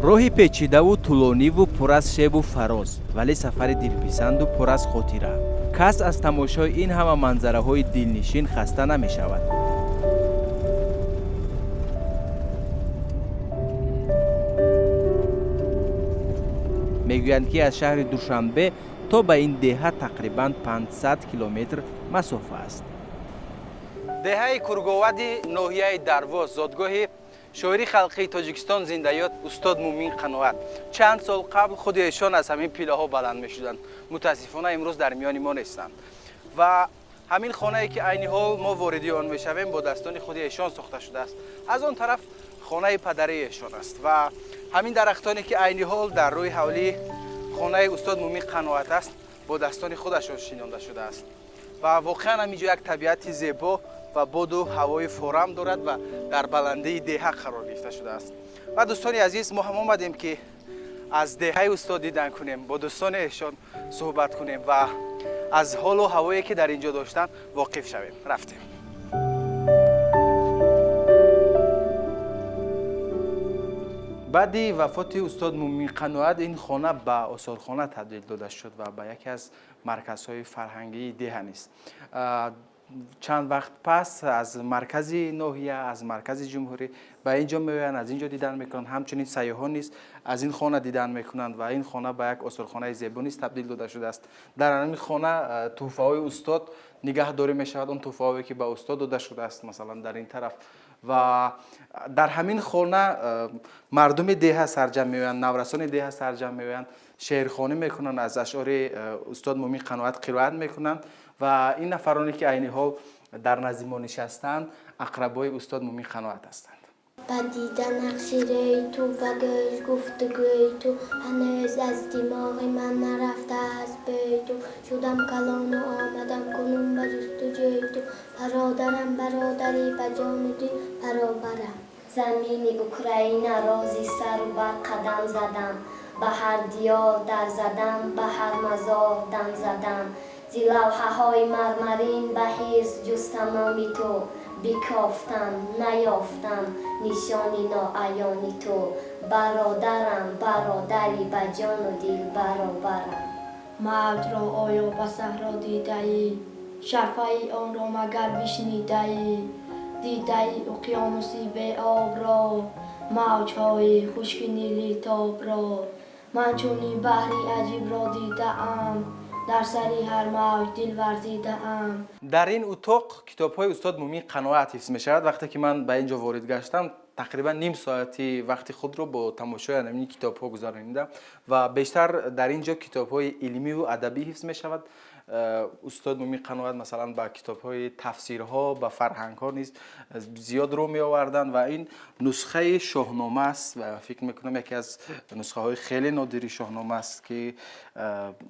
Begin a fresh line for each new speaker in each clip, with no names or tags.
Роҳи печидаву тӯлониву пур аз шебу фароз, вале сафари дилписанду пур аз хотира. Кас аз тамошои ин ҳама манзараҳои дилнишин хаста намешавад. Мегӯянд, ки аз шаҳри Душанбе то ба ин деҳа тақрибан 500 километр масофа аст. Деҳаи Курговади ноҳияи Дарвоз, зодгоҳи шоири халқии Тоҷикистон, зиндаёд устод Мумин Қаноат. Чанд сол қабл худи эшон аз ҳамин пилаҳо баланд мешуданд. Мутаассифона, имрӯз дар миёни мо нестанд. Ва ҳамин хонае, ки айни ҳол мо вориди он мешавем, бо дастони худи эшон сохта шудааст. Аз он тараф хонаи падарии эшон аст ва ҳамин дарахтоне, ки айни ҳол дар рӯи ҳавлии хонаи устод Мумин Қаноат аст, бо дастони худашон шинонда шудааст. Ва воқеан ҳам инҷо як табиати зебо ва боду ҳавои форам дорад ва дар баландии деҳа қарор гирифта шудааст. Ва, дӯстони азиз, мо ҳам омадем, ки аз деҳаи устод дидан кунем, бо дӯстони эшон суҳбат кунем ва аз ҳолу ҳавое, ки дар ин ҷо доштанд, воқиф шавем. Рафтем. Баъди вафоти устод Мумин Қаноат ин хона ба осорхона табдил дода шуд ва ба яке аз марказҳои фарҳангии деҳа низ. Чанд вақт пас аз маркази ноҳия, аз маркази ҷумҳурӣ ба ин ҷо меоянд, аз ин ҷо дидан мекунанд. Ҳамчунин сайёҳон низ аз ин хона дидан мекунанд ва ин хона ба як осорхонаи зебо низ табдил дода шудааст. Дар ҳамин хона тӯҳфаҳои устод нигаҳдорӣ мешавад, он тӯҳфаҳое, ки ба устод дода шудааст, масалан, дар ин тараф. Ва дар ҳамин хона мардуми деҳа сарҷамъ меоянд, наврасони деҳа сарҷамъ меоянд, шеърхонӣ мекунанд, аз ашъори устод Мумин Қаноат қироат мекунанд. Ва ин нафароне, ки айни ҳол дар назди мо нишастанд, ақрабои устод Мумин Қаноат ҳастанд.
Ба дида нақши рӯи ту, ба гӯш гуфтугӯи ту ҳанӯз аз димоғи ман нарафтааст бӯи ту. Шудам калону омадам кунун ба ҷустуҷӯи ту. Бародарам, бародарӣ, ба ҷону дил баробарам.
Замини Украина рози сару бар қадам задам, ба ҳар диёр дар задам, ба ҳар мазор дам задам. Зи лавҳаҳои мармарин ба ҳирс ҷустам номи ту, бикофтам, наёфтам нишони ноаёни ту. Бародарам, бародарӣ, ба ҷону дил баробарам.
Мавҷро оё ба саҳро дидаӣ? Шарфаи онро магар бишнидаӣ? Дидаӣ уқёнуси беобро, мавҷҳои хушки Нили тобро? Ман чунин баҳри аҷибро дидаам, дар сари ҳар мавҷ дил варзидаам.
Дар ин утоқ китобҳои устод Мумин Қаноат ҳифз мешавад. Вақте ки ман ба ин ҷо ворид гаштам, тақрибан ним соати вақти худро бо тамошои ҳамин китобҳо гузаронидам. Ва бештар дар ин ҷо китобҳои илмиву адабӣ ҳифз мешавад. Устод Мумин Қаноат, масалан, ба китобҳои тафсирҳо, ба фарҳангҳо низ зиёд рӯ меоварданд. Ва ин нусхаи Шоҳнома аст ва фикр мекунам, яке аз нусхаҳои хеле нодири Шоҳнома аст, ки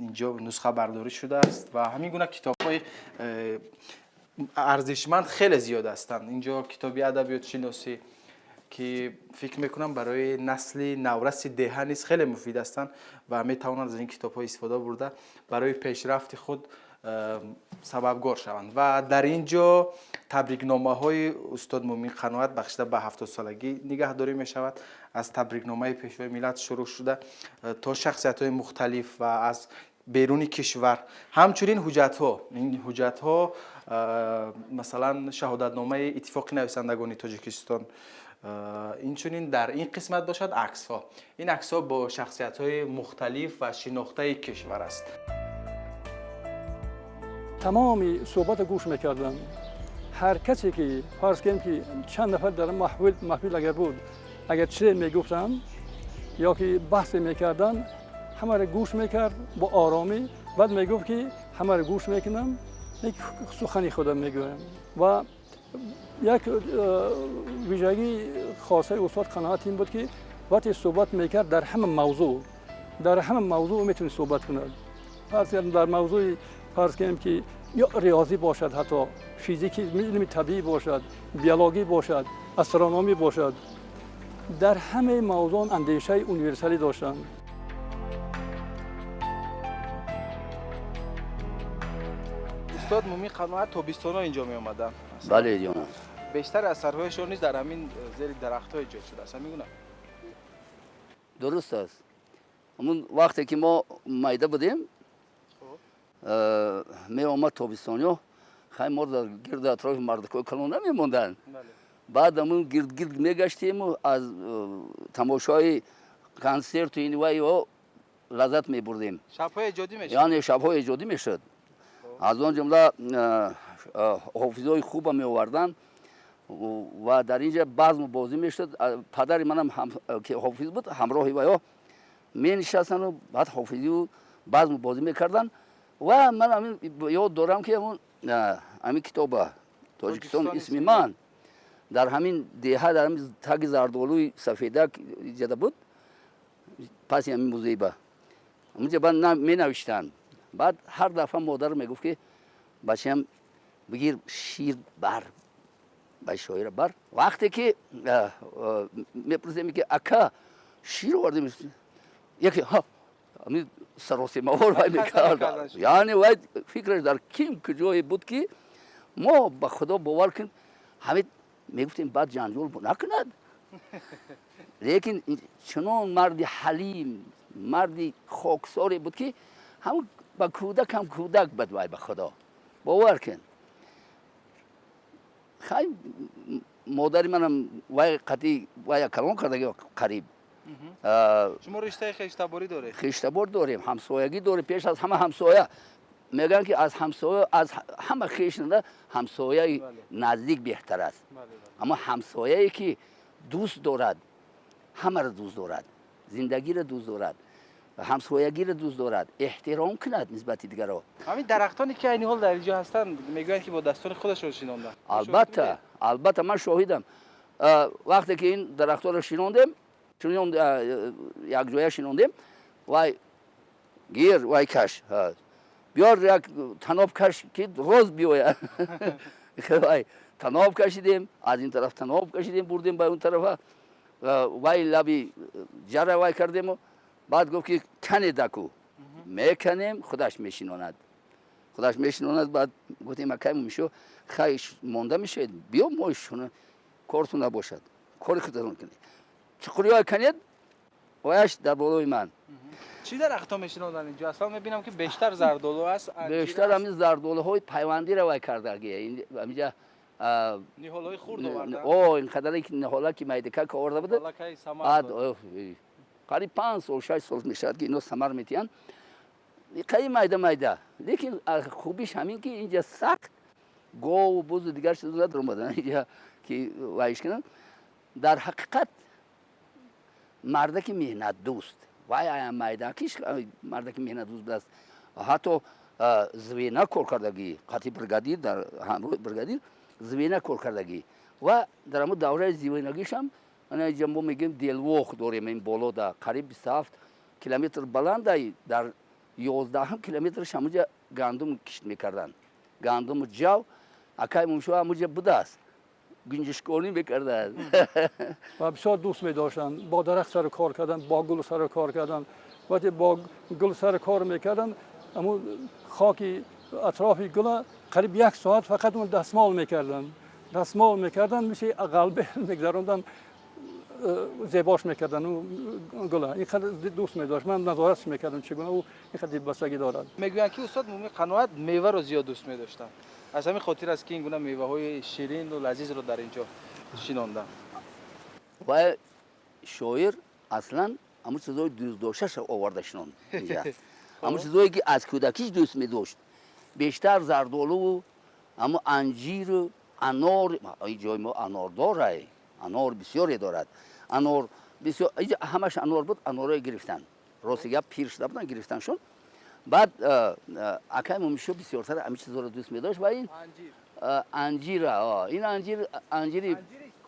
инҷо нусхабардорӣ шудааст. Ва ҳамин гуна китобҳои арзишманд хеле зиёд ҳастанд инҷо. Китоби адабиётшиносӣ, ки фикр мекунам, барои насли навраси деҳа низ хеле муфид ҳастанд ва метавонанд аз ин китобҳо истифода бурда, барои пешрафти худ сабабгор шаванд. Ва дар ин ҷо табрикномаҳои устод Мумин Қаноат бахшида ба 70-солагӣ нигаҳдорӣ мешавад, аз табрикномаи Пешвои миллат шурӯъ шуда то шахсиятҳои мухталиф ва аз беруни кишвар. Ҳамчунин ҳуҷҷатҳо. Ин ҳуҷҷатҳо, масалан, шаҳодатномаи Иттифоқи нависандагони Тоҷикистон. Инчунин дар ин қисмат бошад аксҳо. Ин аксҳо бо шахсиятҳои мухталиф ва шинохтаи кишвар аст.
Тамоми суҳбатро гӯш мекардам. Ҳар касе ки, фарз кунем, ки чанд нафар дар маҳфил агар буд, агар чизе мегуфтанд ё ки баҳсе мекарданд, ҳамаро гӯш мекард бо оромӣ. Баъд мегуфт, ки ҳамаро гӯш мекунам, як сухани худам мегӯям. Ва як вижагии хосаи устод Қаноат ин буд, ки вақте суҳбат мекард, дар ҳама мавзӯъ метавонист суҳбат кунад. Фарз кардем, дар мавзӯи, фарз кунем, ки ё риёзӣ бошад, ҳатто физики, илми табиӣ бошад, биологӣ бошад, астрономӣ бошад, дар ҳамаи мавзӯъ андешаи универсалӣ доштанд.
Устод Мумин Қаноат тобистоно инҷо меомаданд?
Бале, ҷонам.
Бештари асарҳояшон низ дар ҳамин зери дарахтҳо эҷод шудааст, ҳамин гуна?
Дуруст аст. Ҳамун вақте ки мо майда будем, меомад тобистониё, хай, мо дар гирду атрофи мардакҳои калон намемонданд. Баъд ҳамун гирд-гирд мегаштему аз тамошои консерту ин вайҳо лаззат мебурдем.
Шабҳои эҷодӣ мешуд.
Яъне шабҳои эҷодӣ мешуд, аз он ҷумла ҳофизҳои хуба меоварданд ва дар ин ҷа базму бозӣ мешуд. Падари манам, ки ҳофиз буд, ҳамроҳи вайҳо менишастану баъд ҳофизию базму бозӣ мекарданд. Ва ман ҳамин ёд дорам, ки ҳамун ҳамин китоба, «Тоҷикистон исми ман», дар ҳамин деҳа, дар ҳамин таги зардолуи сафедак ҷада буд, паси ҳамин музейба, ҳамунҷа баъд менавиштанд. Баъд ҳар дафъа модар мегуфт, ки бачаам, бигир, шир бар, ба шоира бар. Вақте ки мепурсем, ки ака, шир овардем, яке ҳамин саросемавор вай мекард. Яъне вай фикраш дар ким куҷое буд, ки мо, ба Худо, бовар кун, ҳамин мегуфтем, баъд ҷанҷол накунад. Лекин чунон марди ҳалим, марди хоксоре буд, ки ҳамун ба кӯдак ҳам кӯдак буд вай, ба Худо, бовар кун. Хай, модари манам вай қатъи вая калон кардаги қариб.
Шумо риштаи хештаборӣ доред?
Хештабор дорем, ҳамсоягӣ дорем. Пеш аз ҳама ҳамсоя. Мегӯянд, ки аз ҳамсоя, аз ҳама хеш ҳамсояи наздик беҳтар аст. Аммо ҳамсояе ки дӯст дорад, ҳамаро дӯст дорад, зиндагиро дӯст дорад, ҳамсоягиро дӯст дорад, эҳтиром кунад нисбати дигарро.
Ҳамин дарахтоне, ки айни ҳол дар инҷо ҳастанд, мегӯянд, ки бо дастони худашон шинонданд.
Албатта, албатта, ман шоҳидам. Вақте ки ин дарахтҳоро шинондем, якҷоя шинондем, вай гир, вай каш, биёр, як таноб каш, ки роз биёяд. Вай таноб кашидем, аз ин тараф таноб кашидем, бурдем ба он тарафа, вай лаби ҷара вай кардему. Баъд гуфт, ки канедаку меканем, худаш мешинонад, худаш мешинонад. Баъд гуфтем: акай Муминшо, хай, монда мешавед, биё, мо кортун набошад, кори худатон кунед, чуқуриҳое канед, ваяш дар болои ман.
Чӣ дарахтҳо мешинонданд инҷо? Аслан мебинам, ки бештар зардолу аст.
Бештар ҳамин зардолуҳои пайвандиро вай кардаги ҳаминҷа.
Ниҳолҳои хурд оварда.
О, ин қадаре ки ниҳола ки майдакак оварда буда, қариб 5 сол, 6 сол мешавад, ки ино самар метиҳанд, қариб майда майда. Лекин хубиш ҳамин, ки инҷа сахт гову бузу дигар чизо надаромадан инҷа, ки вайш кунанд. Дар ҳақиқат мардаки меҳнатдӯст вай, майдакиш мардаки меҳнатдӯст будааст. Ҳатто звена кор кардагӣ, қатъи бригадир, дар ҳамроҳи бригадир звена кор кардагӣ. Ва дар ҳамун давраи звенагишам, ана инҷа мо мегӯем, Делвох дорем, ин боло да қариб 27 километр баландай, дар 11-ҳам километрш ҳамунҷа гандум кишт мекарданд, гандуму ҷав. Акай Муминшо ҳамунҷа будааст, гунҷишконӣ мекардааст.
Ва бисёр дӯст медоштанд бо дарахт сару кор кардан, бо гул сару кор кардан. Вақте бо гул сару кор мекарданд, ҳамун хоки атрофи гула қариб як соат фақат он дастмол мекарданд, дастмол мекарданд, мисли ғалбер мегузаронданд, зебош мекарданд гула. Ин қадр дӯст медошт, ман назоратш мекардам, чӣ гуна ӯ ин қадр дилбастагӣ дорад.
Мегӯянд, ки устод Мумин Қаноат меваро зиёд дӯст медоштанд, аз ҳамин хотир аст, ки ин гуна меваҳои ширину лазизро дар ин ҷо шинонданд.
Вай шоир аслан ҳамун чизҳои дӯстдошташа оварда шинонд инҷа, ҳамун чизҳое, ки аз кӯдакиш дӯст медошт, бештар зардолуву ҳамун анҷиру анор. Ин ҷои мо анордорай, анор бисёре дорад, анор бисёр. Инҷа ҳамаш анор буд, анорое гирифтан, рости гап, пир шуда будан, гирифтаншон. Баъд акай Муминшо бисёртар ҳамин чизҳоро дӯст медошт ва ин анҷира, ин анҷир, анҷири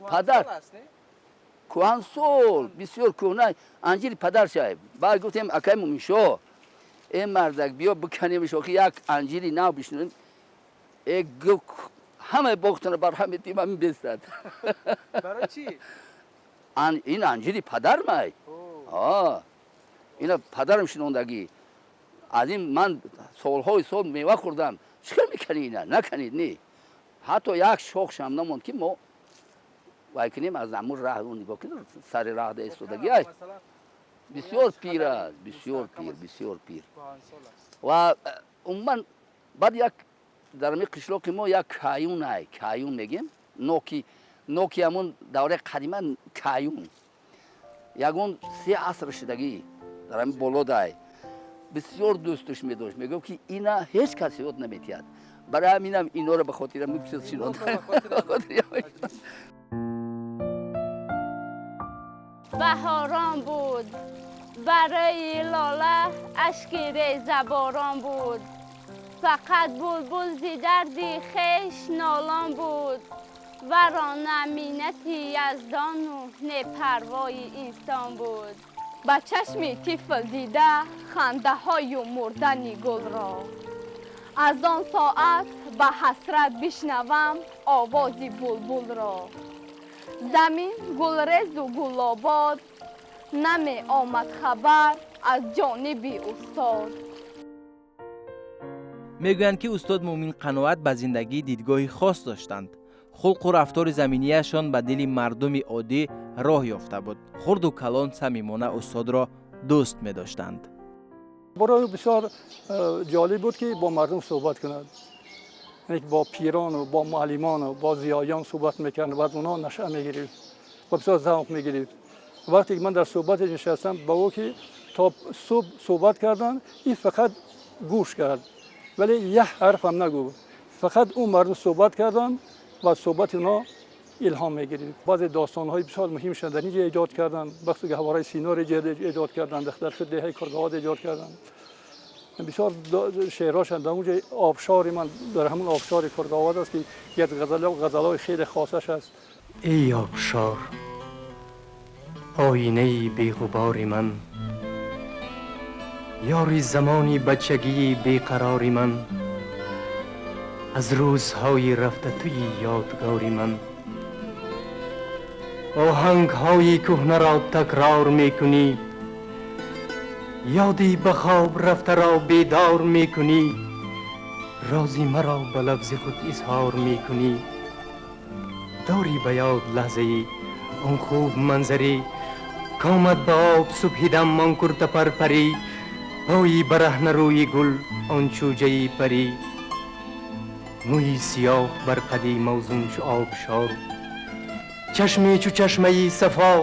падар, кӯҳансол, бисёр кӯҳна анҷири падаршай. Баъд гуфтем: акай Муминшо, э мардак, биё биканемш, охи як анҷири нав бишнонем. Э, гуфт, ҳамаи боғтонро барҳам метиҳем, ҳамин бестад.
Барои чӣ?
Ин анҷири падармай, ина падарам шинондагӣ, аз ин ман солҳои сол мева хӯрдам, чӣ кор мекунӣ, ина наканед? Не, ҳатто як шохшам намонд, ки мо вай кунем. Аз ҳамун раҳ нигоҳ кунем, сари раҳ да истодагӣ ай. Бисёр пир аст, бисёр пир, бисёр пир. Ва умуман баъд як дар ҳамин қишлоқи мо як каюн ай, каюн мегем, ноки, ноки ҳамон давраи қадима каюн. Ягон 3 аср шидагӣ дар ҳамин боло дай. Бисёр дӯсташ медошт, мегуфт ки ина ҳеҷ кас ёд наметиҳад. Барои ҳаминам инора ба хотира меписад.
Баҳорон буд, барои лола ашки резаборон буд, фақат булбул зи дарди хеш нолон буд, варо на миннати яздону не парвои инсон буд.
Ба чашми тифл дида хандаҳою мурдани гулро, аз он соат ба ҳасрат бишнавам овози булбулро. Замин гулрезу гулобод, намеомад хабар аз ҷониби устод.
Мегӯянд ки устод Муъмин Қаноат ба зиндагӣ дидгоҳи хос доштанд. Хулқу рафтори заминияшон ба дили мардуми оддӣ роҳ ёфта буд. Хурду калон самимона устодро дӯст медоштанд.
Барои ӯ бисёр ҷолиб буд ки бо мардум суҳбат кунад, яъне бо пирону бо муаллимону бо зиёиён суҳбат мекард ва аз онҳо нашъа мегирифт ва бисёр завқ мегирифт. Вақте ки ман дар суҳбате нишастам ба ӯ ки то субҳ суҳбат карданд, ин фақат гӯш кард, вале як ҳарфам нагуфт. Фақат ӯ мардум суҳбат карданд ва суҳбати онҳо илҳом мегирифт. Баъзе достонҳои бисёр муҳимшон дар инҷо эҷод карданд, бахусус гаҳвораи Синоро эҷод карданд, дар худ деҳаи Кургавод эҷод карданд. Бисёр шеърҳошон дар онҷо обшори ман дар ҳамон обшори Кургавод аст ки як ғазалҳои хеле хосаш аст.
Эй обшор, оинаи беғубори ман, ёри замони бачагии беқарори ман, аз рӯзҳои рафта туи ёдгори ман, оҳангҳои кӯҳнаро такрор мекунӣ, ёди ба хоб рафтаро бедор мекунӣ, рози маро ба лафзи худ изҳор мекунӣ. Дорӣ ба ёд лаҳзаи он хуб манзарӣ, комад ба об субҳи дам он куртапарпарӣ, пои бараҳна рӯи гул он чӯҷаи парӣ, мӯи сиёҳ бар қади мавзун чу обшор, чашме чу чашмаи сафо,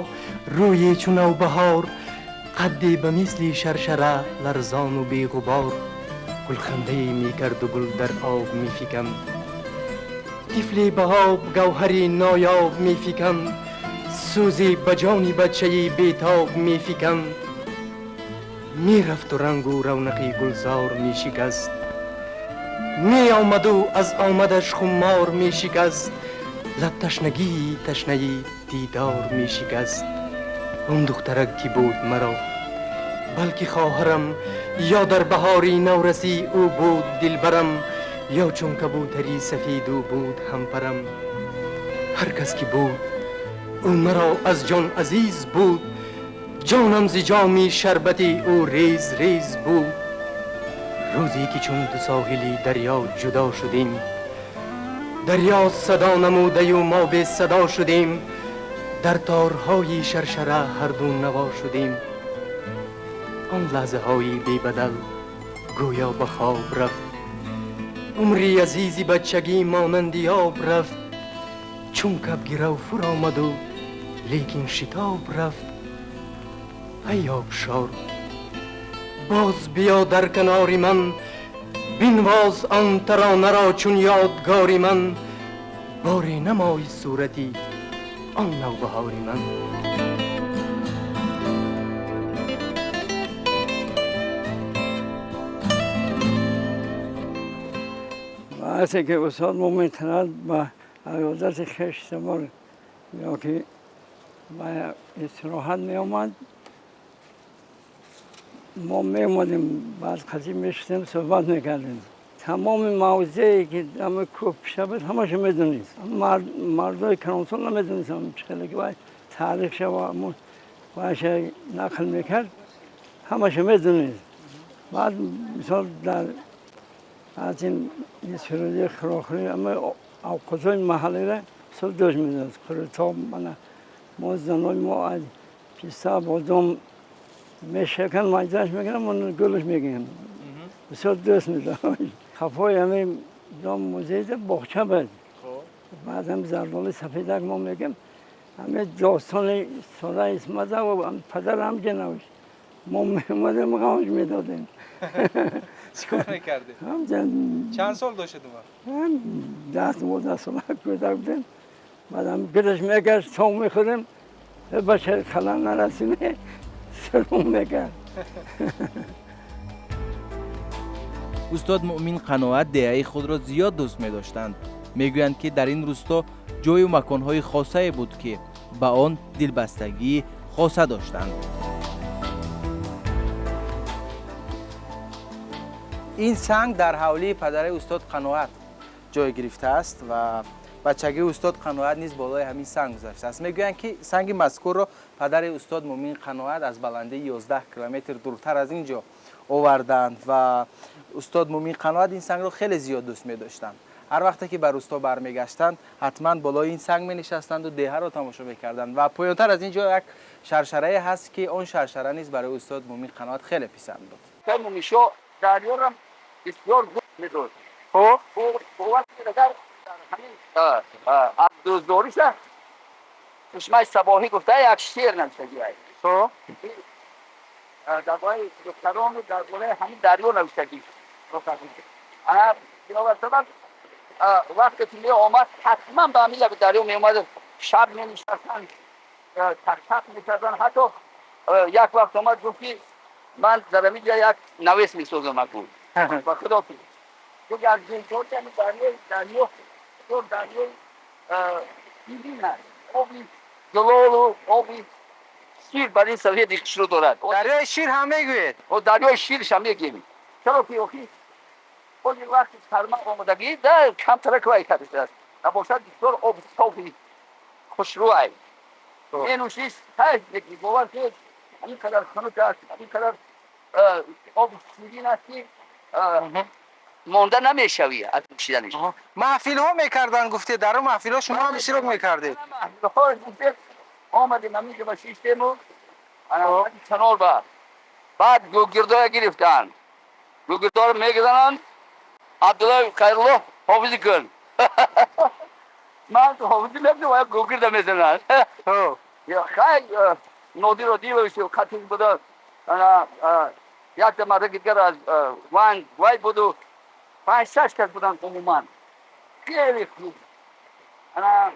рӯе чу навбаҳор, қадде ба мисли шаршара ларзону беғубор, гулхандае мекарду гул дар об мефиканд, тифле ба об гавҳари ноёб мефиканд, сӯзе ба ҷони бачаи бетоб мефиканд. Мерафту рангу равнақи гулзор мешикаст, меомаду аз омадаш хумор мешикаст, лабташнагии ташнаи дидор мешикаст. Он духтарак ки буд маро, балки хоҳарам, ё дар баҳори наврасӣ ӯ буд дилбарам, ё чун кабутари сафед ӯ буд ҳампарам. Ҳар кас ки буд ӯ маро аз ҷон азиз буд, ҷонам зи ҷоми шарбати ӯ рез рез буд. Рӯзе ки чун ду соҳили дарё ҷудо шудем, дарё садо намудаю мо бесадо шудем, дар торҳои шаршара ҳарду наво шудем. Он лаҳзаҳои бебадал гӯё ба хоб рафт, умри азизи бачагӣ монанди об рафт, чун кабгирав фуромаду лекин шитоб рафт. Ай обшор, боз биё дар канори ман, бинвоз он таронаро чун ёдгори ман, боре намои сурати он навбаҳори ман.
Вақте ки устод Муъмин Қаноат ба иёдати хештабор ё ки ба истироҳат меомад, мо меомадем, баъд қатӣ мешидем, суҳбат мекардем. Тамоми мавзее ки ҳама кӯҳ пиша буд, ҳамаша медонист. Мардои калонсол намедонистам чӣ хеле ки вай таърихша ва вайша нақл мекард, ҳамаша медонист. Баъд мисол дар аз ин нисфирӯзии хӯрокхӯрӣ ҳама авқотҳои маҳаллиро мисол дӯст медошт. Қурутоб, мана мо занои мо аз писта, бодом Мешакан майдаш мекунам, он гулаш мегирам. Бисёр дӯст медорам. Хафои ҳамин дом музейда боғча буд. Баъдам зардоли сафедак мо мегӯем. Ҳамин достони сода Исмата ва падарам ҷа навишт. Мо меомадем, ғамш медодем.
Чикор мекардед? Чанд сол доштед он вақт?
10-12 сола кӯдак будем. Баъдам гираш мегашт, тов мехӯрдем. Бача халал нарасине, сирум мекард.
Устод Муъмин Қаноат деҳаи худро зиёд дӯст медоштанд. Мегӯянд, ки дар ин рӯсто ҷою маконҳои хосае буд, ки ба он дилбастагии хоса доштанд. Ин санг дар ҳавлии падари устод Қаноат ҷой гирифтааст ва бачагии устод Қаноат низ болои ҳамин санг гузаштааст. Мегӯянд, ки санги мазкурро падари устод Муъмин Қаноат аз баландии 11 километр дуртар аз ин ҷо оварданд ва устод Муъмин Қаноат ин сангро хеле зиёд дӯст медоштанд. Ҳар вақте ки ба рӯсто бармегаштанд, ҳатман болои ин санг менишастанду деҳаро тамошо мекарданд. Ва поёнтар аз ин ҷо як шаршарае ҳаст, ки он шаршара низ барои устод Муъмин Қаноат хеле писанд буд.
Мумишо дарёрам бисёр дӯст медошт.
Хуб.
Бовар кунед, агар дар ҳамин аз дӯстдориша Чашмаи Сабоҳӣ гуфта як шеър навиштагиай.
Хуб.
Дар бораи духтарону дар бораи ҳамин дарё навиштагӣ. Ана бинобар сабаб вақте ки меомад, ҳатман ба ҳамин лаби дарё меомад, шаб менишастанд, тақтақ мекарданд. Ҳатто як вақт омад, гуфт, ки ман дар ҳамин ҷа як навес месозам акун. Ба худо ки гуфт, аз дилдори ҳамин дарёи дарё бисёр дарёи ширин аст, оби зулолу оби шир бар ин сафеди хушрӯ дорад.
Дарёи шир ҳам мегӯед?
Дарёи ширш ҳам мегӯем. Чаро ки охи ози вақти сарма омодагӣ да камтарак вай кардааст, набошад бисёр оби софи хушрӯай менӯшиш, кайф мекунӣ. Бовар кунед, ҳамин қадар хунук аст, ҳамин қадар оби ширин аст, ки монда намешавӣ аз нӯшиданиш.
Маҳфилҳо мекарданд, гуфтед, дар он маҳфилҳо шумо ҳам иштирок мекардед?
Маҳфилҳо омадем, ҳаминҷо ба шиштему чанор ба баъд гӯгирдоя гирифтанд, гӯгирдоро мегузананд. Абдуллои Хайрулло ҳофизи кун, ман ҳофизи мекунам, ва гӯгирда мезананд. Хай, Нодир Одилович қатил буда, якта мардаки дигар аз Ванг вай буду, панҷ шаш кас буданд. Умуман хеле хуб. Ана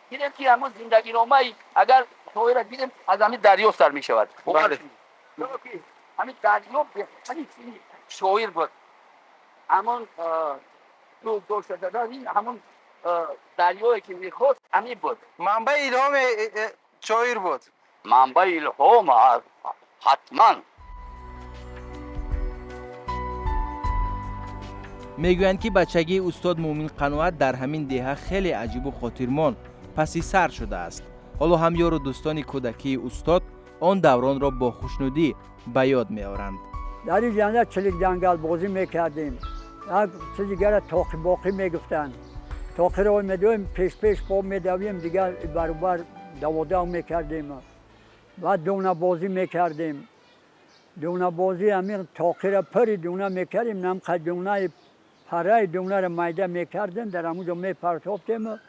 дидем, ки ҳамун зиндагиномаи агар шоира дидем, аз ҳамин дарё сар мешавад. Ҳамин дарё беҳтарин шоир буд. Ҳамон дӯст дошта, ҳамон дарёе ки мехост, ҳамин буд.
Манбаи илҳоми шоир буд.
Манбаи илҳом ҳатман.
Мегӯянд, ки бачагии устод Муъмин Қаноат дар ҳамин деҳа хеле аҷибу хотирмон паси сар шудааст. Ҳоло ҳам ёру дӯстони кӯдакии устод он давронро бо хушнудӣ ба ёд меоранд.
Дар ин ҷанда чилик ҷангал бозӣ мекардем. Як чизи дигара тоқи боқӣ мегуфтанд. Тоқиро медоем, пешпеш по медавем, дигар баробар даводав мекардем. Баъд дунабозӣ мекардем. Дунабозӣ ҳамин тоқира пури дуна мекардем, намқа дунаи параи дунаро майда мекардем, дар ҳамунҷо мепартофтем.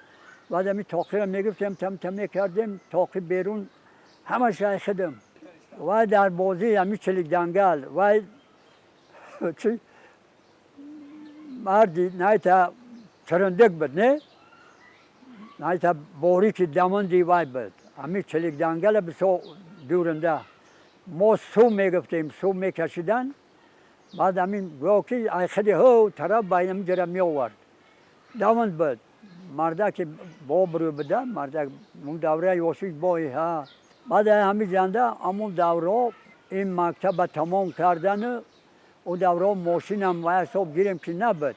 Баъд ҳамин тоқира мегирифтем, тамта мекардем, тоқи берун ҳамаш айхидем. Вай дар бозӣ ҳамин чилик ҷангал вай чи марди найта чирандик буд, не найта борики даманди вай буд. Ҳамин чилик ҷангала бисёр дуринда мо су мегуфтем, су мекашидан. Баъд ҳамин гӯё ки айхиди ҳо тараф ба ҳамин ҷара меовард. Даванд буд мардаки бобрӯ буда, мардак он давраи ёшиш бои ҳа. Баъд ҳамин ҷанда ҳамон давраҳо ин мактаба тамом кардану он давраҳо мошинам ва ҳисоб гирем ки набуд.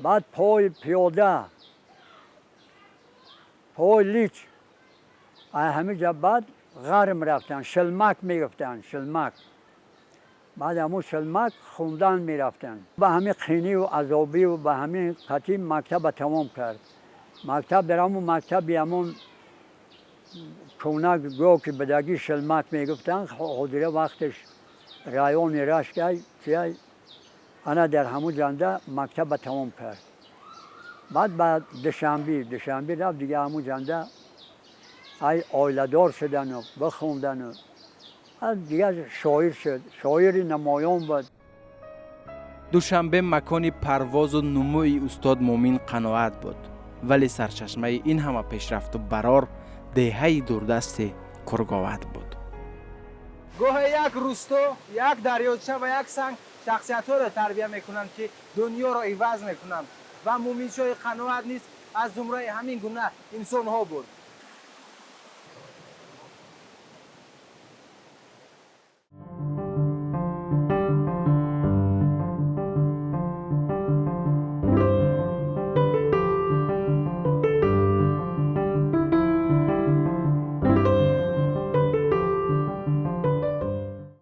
Баъд пои пиёда, пои лич ҳамин ҷа баъд ғарм рафтан, шилмак мегуфтанд, шилмак. Баъд ҳамун шилмак хундан мерафтанд. Ба ҳамин қинию азобию ба ҳамин қатӣ мактаба тамом кард. Мактаб дар ҳамун мактаби ҳамон Кӯнак гӯ ки бадаги шилмак мегуфтанд, ҳозира вақташ райони Рашкай чиай, ана дар ҳамун ҷанда мактаба тамом кард. Баъд ба Душанбе рафт, дига ҳамун ҷанда ай оиладор шудану бихондану дигар шоир шуд, шоири намоён буд.
Душанбе макони парвозу нумӯи устод Муъмин Қаноат буд, вале сарчашмаи ин ҳама пешрафту барор деҳаи дурдасти Курговат буд. Гоҳе як рӯсто, як дарёча ва як санг шахсиятҳоро тарбия мекунанд, ки дунёро иваз мекунанд, ва Муъминшоҳи Қаноат низ аз зумраи ҳамин гуна инсонҳо буд.